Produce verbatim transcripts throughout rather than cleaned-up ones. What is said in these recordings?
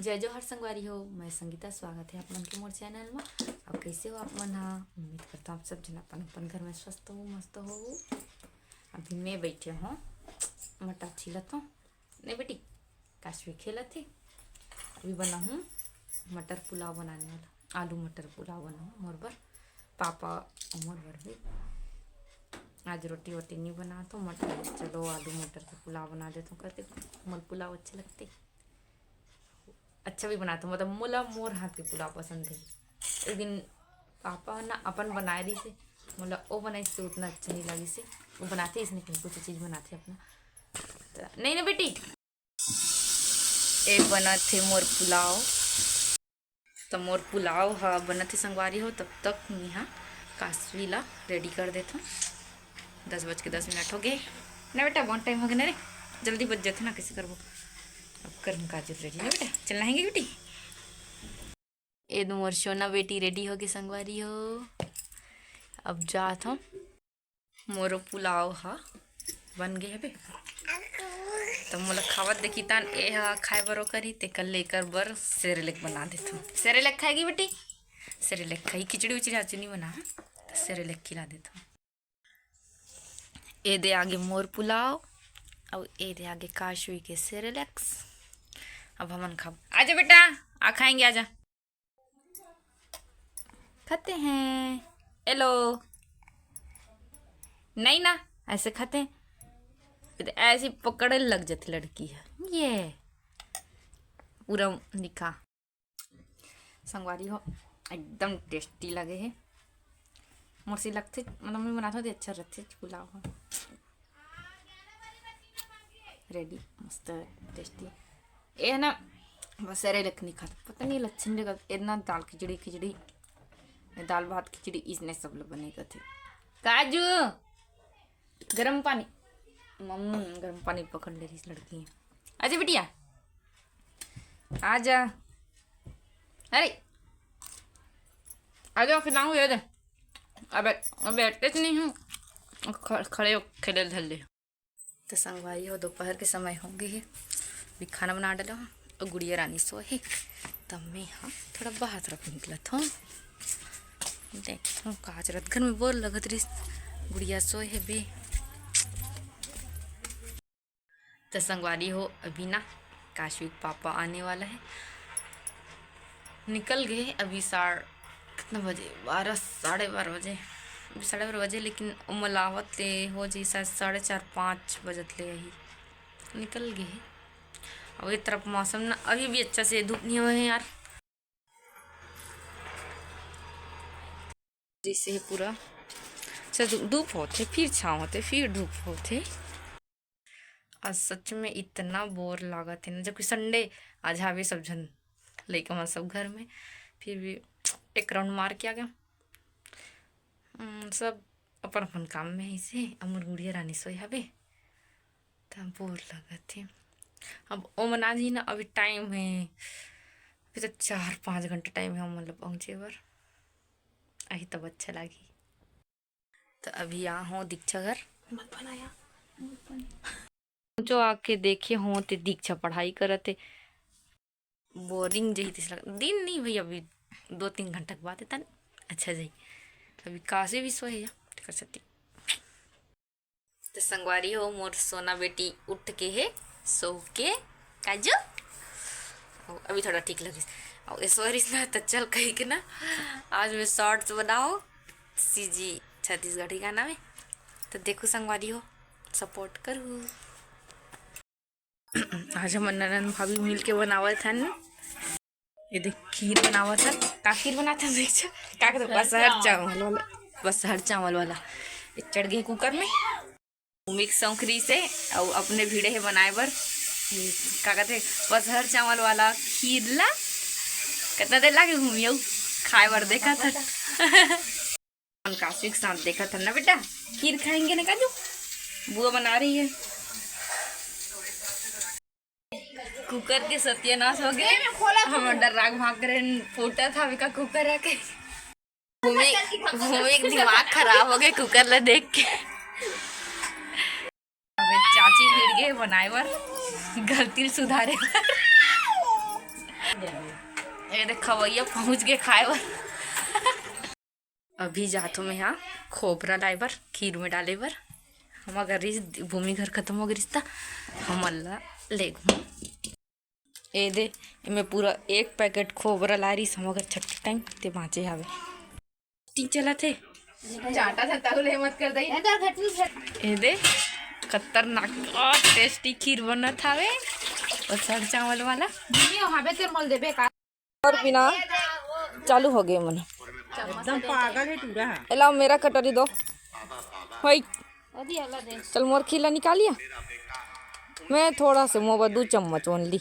जय जोहार संगवारी हो, मैं संगीता, स्वागत है आप मन के मोर चैनल में। अब कैसे हो आप मन हा? उम्मीद करता हूँ आप सब जन अपन अपन घर में स्वस्थ हो, मस्त हो। अभी मैं बैठे हूँ, मटर छीलत हूँ। नहीं बेटी, काशवी खेलत हे। अभी बनाहूँ मटर पुलाव बनाने वाला, आलू मटर पुलाव बनाहूँ मोर बर, पापा अउ मोर बर भी। आज रोटी वोटी नहीं बनात हूँ, मटर, चलो आलू मटर का पुलाव बना देता हूँ करके, मोला पुलाव अच्छे लगते। अच्छा भी बनात हूँ, मतलब मोला मोर हाथ के पुलाव पसंद है। एक दिन पापा ना अपन बनाए रहिस हे, मोला वो बनाइस तो उतना अच्छा नहीं लगिस हे। वो बनाथे इसने कहीं कुछ चीज बनाथे अपना। त नहीं ना बेटी, ए बनत हे मोर पुलाव। त मोर पुलाव ह बनत हे संगवारी हो, तब तक मेहा काशवी ला रेडी कर देथन। दस बज के दस मिनट हो गए ना बेटा, बहुत टाइम हो गया ना रे, जल्दी बज जाथे ना, कैसे करबो? अब करहूँ काजू रेडी ना बेटा, चलना है बेटी। ए दो मोर सोना बेटी रेडी हो गए संगवारी हो, अब जात हूँ। मोरो पुलाव ह बन गए हबे। त मोला खावत देखी तन ए ह खाए बर ओकर ही, तेकर ले एकर बर सेरेलेक बना देथन। सेरेलेक खाएगी बेटी? सेरेलेक खाई, खिचड़ी उचड़ी आज नहीं बना है, त सेरेलेक खिला देथन। ए दे आगे मोर पुलाव, अउ ए दे आगे काशवी के सेरेलेक्स। अब हमन खाबो। आजा बेटा, आ खाएंगे, आजा। खाते हैं। हेलो। नहीं ना, ऐसे खाते हैं। फिर ऐसी पकड़े लग जाती लड़की है। ये पूरा दिखा। संगवारी हो, एकदम टेस्टी लगे है। मोर से लगथे, मतलब मैं बनाथों तो अच्छा रहथे पुलाव हो। रेडी, मस्त टेस्टी। ए है ना, बस सेरेलेक नहीं खात, पता नहीं लक्षण जगह इतना दाल खिचड़ी, खिचड़ी, दाल भात खिचड़ी, इसने सब लोग बने कथे। काजू, गरम पानी, मम्म गरम पानी पकड़ ले रही इस लड़की। आजा बिटिया, आजा। अरे, आजा, खिलाऊं, ये दे। अबे, अबे, बैठते तो नहीं हूँ, ख-, खड़े होके खेले धर ले। तो संगवारी हो, दोपहर के समय हो गए है, अभी खाना बना डालो हूँ। और गुड़िया रानी सोए है, तब मैं हाँ थोड़ा बाहर तरफ निकलत हूँ। देखत हूँ, काज रात घर में बोर लगत रही, गुड़िया सोए है बे। तो संगवारी हो, अभी ना काशवी के पापा आने वाला है, निकल गए अभी साढ़ कितना बजे, बारह, साढ़े बारह बजे, अभी साढ़े बारह बजे, लेकिन उमल आवत ले हो जी शायद साढ़े चार, पाँच बजत ले यही निकल गए। अब ये तरफ मौसम ना अभी भी अच्छा से धूप नहीं हुआ है यार, जैसे है पूरा। अच्छा, धू-, धूप होते, फिर छाँव होते, फिर धूप होते। आज सच में इतना बोर लागत है ना, जबकि संडे आज हावे सब झन लइका मन सब घर में, फिर भी एक राउंड मार के आ गया। हम्म, सब अपन अपन काम में है से, अमर गुड़िया रानी सोए हवे, त बोर लगत है। अब ओमन आ जाही ना, अभी टाइम है, अभी तो चार पाँच घंटा टाइम है ओमन ला पहुँचे बर, आही तब अच्छा लागी। तो अभी आ हो दीक्षा घर, मत बनाया, मत बनाया। जो आके देखे हो ते दीक्षा पढ़ाई करत है, बोरिंग जही तैसे लग, दिन नहीं भैया, अभी दो तीन घंटा के बाद इतना अच्छा जाही। अभी काशी भी सोए है, कर सकती। तो संगवारी हो, मोर सोना बेटी उठ के है, सो के, काजू, अभी थोड़ा ठीक लगिस। और ऐश्वर्य ना तो चल कही के ना, आज मैं शॉर्ट्स बनाओ, सीजी छत्तीसगढ़ी गाना में। तो देखो संगवारी हो, सपोर्ट करू। आज हमन ननद भाभी मिल के बनावत हन, ये देख खीर बनावत हन। का खीर बनात हन देख, का कहते, बसहर चावल वाला, बसहर चावल वाला। ये चढ़ गए कुकर में, मिक्स शौक रहिस हे, अउ अपने भिड़े हे बनाए बर, का कहते, बसहर चावल वाला खीर ला। कितना देर लागे घूमी अउ खाए बर, देखा था। हम काशी के साथ देखा था ना बेटा, खीर खाएंगे ना काजू, बुआ बना रही है। कुकर के सत्यानाश हो गए। हम डर राग भाग रहे, फूटा था अभी का कुकर आके। भूमि, भूमि के दिमाग खराब हो गए कुकर ला देख के। अबे चाची भिड़ गए बनाए बर, गलती ल सुधारे बर। ये देख, खवैया पहुँच गे खाए बर। अभी जाथों मैं हा खोबरा लाए बर, खीर में डाले बर। हम अगर रिस भूमि घर खत्म हो गए रिस त हमन ला ले घूम। ए दे, एमे पूरा एक पैकेट खोबरा ला रिस हम अगर छट्टी टाइम ते बाँचे हवे। टेस्टिंग चलत हे। चाटा था ताहू ले मत कर दई। ए दे, खतरनाक और टेस्टी खीर बनत हवे। और सर चावल वाला। हवे तेर मोल देबे का? और बिना चालू हो गए मन। एकदम पागल है टूरा है। ए लाओ मेरा कटोरी दो। होई। चल मोर खीर ला निकालिया। मैं थोड़ा से मोबा दू चम्मच ओनली।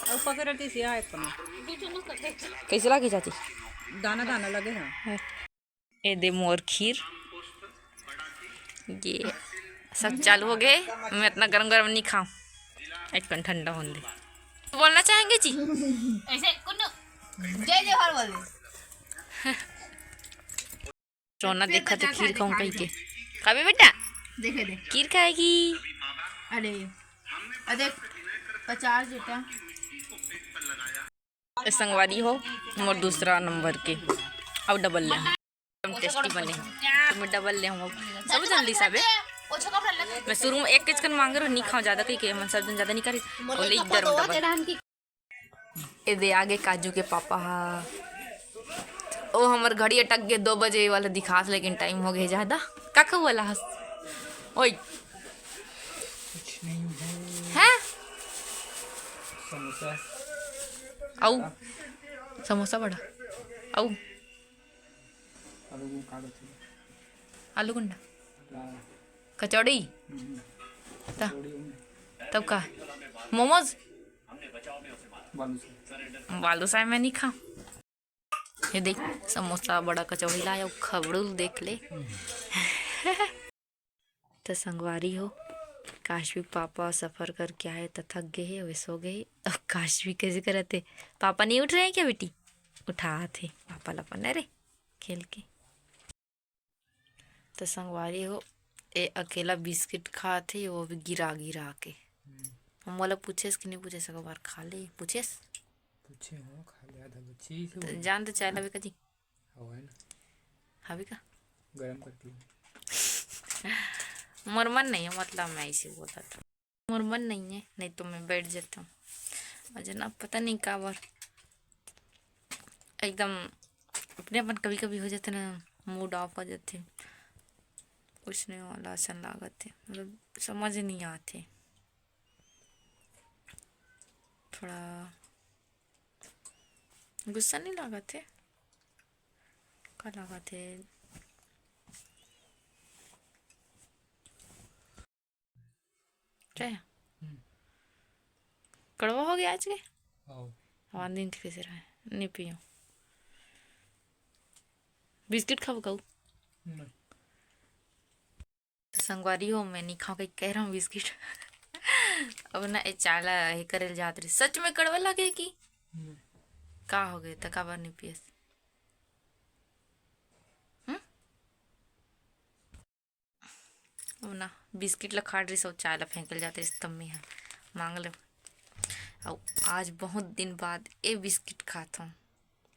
और पकड़ती सिया है इतना। कैसे लागे चाची? दाना दाना लगे हैं। ए दे मोर खीर। ये सब चालू हो गए। मैं इतना गरम गरम नहीं खाऊं, एक कन ठंडा होने दे। बोलना चाहेंगे जी? ऐसे कुन्नू जय जोहार बोल दे। सोना देखा तो खीर खाऊं कहीं के। खाबे बेटा? देखे दे। खीर खाएगी। अरे अरे पचास बेटा। ए संगवारी हो, मोर दूसरा नंबर के। अब डबल ले हम। एकदम टेस्टी बने हैं। तो मैं डबल ले हम। अब सब जन ली सबे। मैं शुरू में एक किचकन मांग रहा, नहीं खाओ ज्यादा कहीं के, मन सब जन ज्यादा नहीं करी। और ले इधर में डबल। ए दे आगे काजू के पापा हा। ओ हमर घड़ी अटक गए दो बजे वाला दिखास, लेकिन टाइम हो गए ज्यादा। का कहू वाला हस? ओए। कुछ नहीं है। हैं? समोसा। आऊ। समोसा बड़ा। आऊ। आलू गुंडा। आलू गुंडा। हाँ। कचौड़ी। हम्म। ता-, कचौड़ी में। तब का? मोमोज। बालूशाही। बालूशाही मैं नहीं खाऊं। ये देख, समोसा, बड़ा, कचौड़ी लाया, खबड़ू देख ले। त संगवारी हो, काशवी पापा सफर करके आए त थक गए हे, वे सो गए हे। अब काशवी कैसे करत हे? पापा नहीं उठ रहे हैं क्या बेटी? उठात हे पापा ला अपन, अरे खेल के। त संगवारी हो, ए अकेला बिस्किट खात हे, वो भी गिरा गिरा के। हम बोला पूछेस कि नहीं पूछेस, एक बार खा ले, पूछेस? पूछे हो, खा ले आधा बच्ची से त बोल। जान तो चाय लावे का जी? हवे ना। हवे का? गरम कर पी। मोर मन नहीं है, मतलब मैं ऐसे बोला था। मोर मन नहीं है, नहीं तो मैं बैठ जाता हूँ। अजना पता नहीं काबर एकदम अपने अपन कभी कभी हो जाते ना, मूड ऑफ हो जाते, कुछ नहीं वाला असन लागत है, मतलब समझ नहीं आते। थोड़ा गुस्सा नहीं लागत है, का लागत है? क्या है? हम्म। कड़वा हो गया आज के? आओ। हमारे दिन कैसे रहे? नहीं पियो। बिस्किट खाओ खाओ। नहीं। संगवारी हो, मैं नहीं खाऊं, कह रहा हूँ बिस्किट। अब ना ए चाला ये करे जात रही, सच में कड़वा लगे कि? नहीं। का हो गए त काबर नहीं पियस? हम्म? अब ना बिस्किट ला खाड़ रही सो, चाय ला फेंकल जात रही, तम्मी हा मांग ले। अउ आज बहुत दिन बाद ए बिस्किट खात हूँ।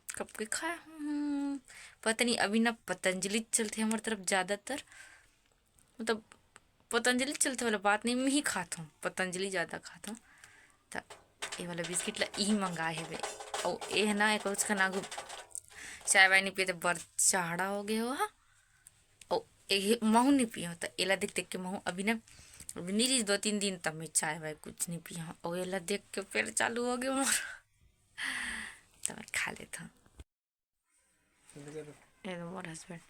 कब के खाए हूँ, पता नहीं। अभी ना पतंजलि चलते हमारे तरफ ज़्यादातर, मतलब पतंजलि चलते वाला बात नहीं, मैं ही खात हूँ, पतंजलि ज़्यादा खात हूँ। त ये वाला बिस्किट ला यही मंगाए हे। अउ ये है ना, एक रोज का ना चाय वाय नहीं पिए, तो बर चाढ़ा हो गए हो, हाँ। अउ ये महू नहीं पियो, त एला देख देख के महू अभी ना, अभी नहीं रही दो तीन दिन, तब मैं चाय वाय कुछ नहीं पियो। अउ एला देख के फिर चालू हो गए मोर। तो मैं खा लेता हूँ। ये तो मोर हस्बैंड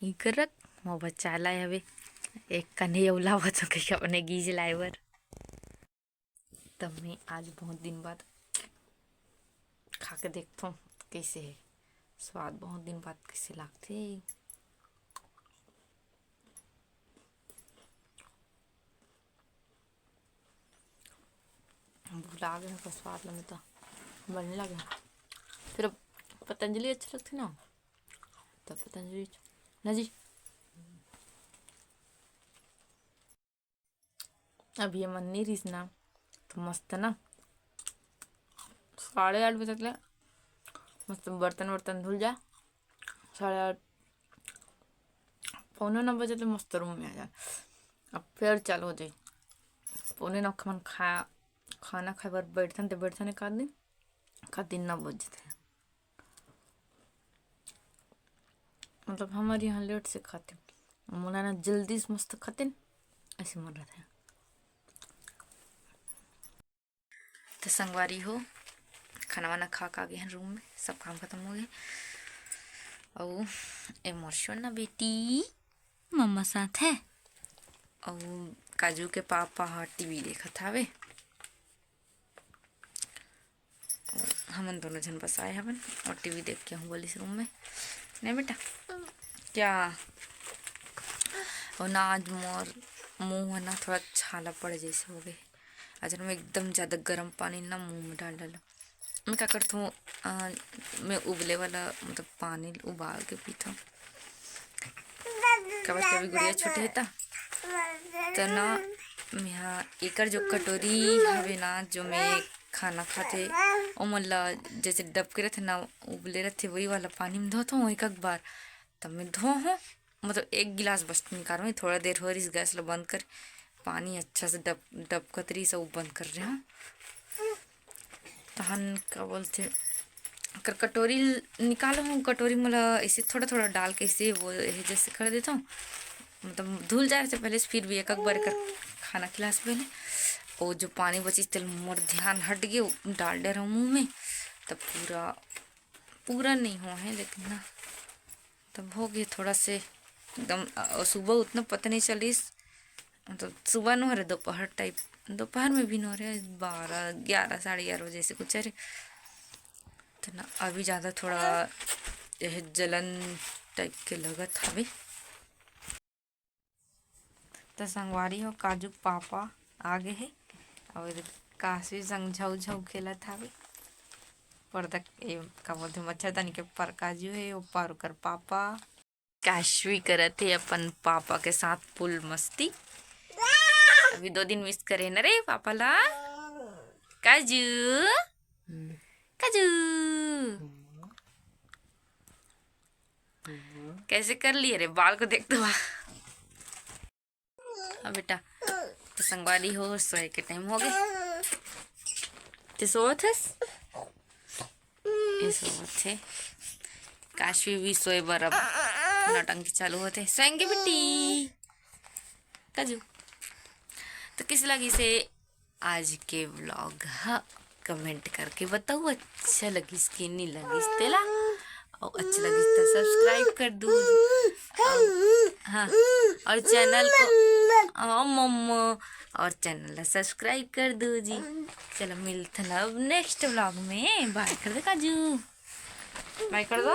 इकर रख, मोर बच्चा लाए हवे। एक कन्हे अउ लावत हो कहिके अपने गीज लाए बर। तब मैं आज बहुत दिन बाद खा के देखथों कैसे है स्वाद, बहुत दिन बाद कैसे लागथे। भुला गए का स्वाद लगे तो बढ़िया लगे। फिर अब पतंजलि अच्छा लगथे ना, तब पतंजलि अच्छा। ना जी, अब ये मन नहीं रिस ना, तो मस्त ना। साढ़े आठ बजे तक ले मस्त बर्तन वर्तन धुल जाए, साढ़े आठ, पौने नौ बजे तक मस्त रूम में आ जाए। अब फिर चालू हो जाए पौने नौ के मन खा खाना खाए बर बैठथन ते बैठथन एक आध दिन, का दिन नौ बज जथे। मतलब हमर यहाँ लेट से खाते, मोला ना जल्दी से मस्त खाते, ऐसे मन रहते हैं। तो संगवारी हो, खाना वाना खा के आ गए हैं रूम में, सब काम खत्म हो गए। अउ ए मोर सोना बेटी मम्मा साथ है, अउ काजू के पापा ह टीवी देखत हावे। हमन दोनों झन बस आए हवन और टीवी देख के हूँ बोलिस रूम में। नहीं बेटा, क्या? और ना, आज मोर मुंह है ना, थोड़ा छाला पड़ जैसे हो गए। आज मैं एकदम ज़्यादा गर्म पानी ना मुंह में डाल डाला। मैं का करता हूँ, आ, मैं उबले वाला, मतलब, पानी उबाल के पीता हूँ। कभी कभी गुड़िया छोटे है ता, तो ना, मैं एकर जो कटोरी हवे ना, जो मैं खाना खाते, ओमन ला जैसे डबके रहते ना, उबले रहते, वही वाला पानी में धोता हूँ एक एक बार। तब मैं धो हूँ, मतलब, एक गिलास बस निकालूँ, थोड़ा देर हो रही, गैस ला बंद कर, पानी अच्छा से डब डबकत रही, सब बंद कर रहे हूँ। तहन का बोलते, ओकर कटोरी निकालो हूँ, कटोरी में ला ऐसे थोड़ा थोड़ा डाल के ऐसे वो ये जैसे कर देता हूँ, मतलब धुल जाए से पहले से, फिर भी एक एक बार कर खाना खिला से पहले। और जो पानी बची तेल मोर ध्यान हट गए, डाल दे रहा हूँ मुँह में, तब पूरा पूरा नहीं हुआ है लेकिन ना, तब हो गए थोड़ा से एकदम। अ, सुबह उतना पता नहीं चलिस, मतलब सुबह नो हरे, दोपहर टाइप, दोपहर में भी नो हरे, बारह ग्यारह साढ़े ग्यारह बजे से कुछ हरे। तो ना अभी ज़्यादा थोड़ा यह जलन टाइप के लगत हवे। तो संगवारी हो, काजू पापा आ गए हे और काशवी संग झौ झौ खेलत हवे। पर्दा ए, का बोलते, मच्छरदानी के ऊपर काजू है, ऊपर ओकर पापा। काशवी करत है अपन पापा के साथ फुल मस्ती। अभी दो दिन मिस करे न रे पापा ला। काजू, काजू, कैसे कर लिए रे, बाल को देख तो। हाँ बेटा, तो संगवारी हो, सोए के टाइम हो गए। ते सोवत हस? ये सोवत है। काशवी भी सोए बर अब नौटंकी चालू होते। सोएंगे बेटी। काजू। तो किस लगी से आज के व्लॉग ह, कमेंट करके बताओ, अच्छा लगिस कि नहीं लगिस तेला। और अच्छा लगिस तो सब्सक्राइब कर दू। और, हाँ, और चैनल को, हाँ मम्मा, और चैनल ला सब्सक्राइब कर दू जी। चलो मिलथन अब नेक्स्ट व्लॉग में। बाय कर दे काजू, बाय कर दो।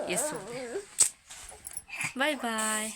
ये सो गए। बाय बाय।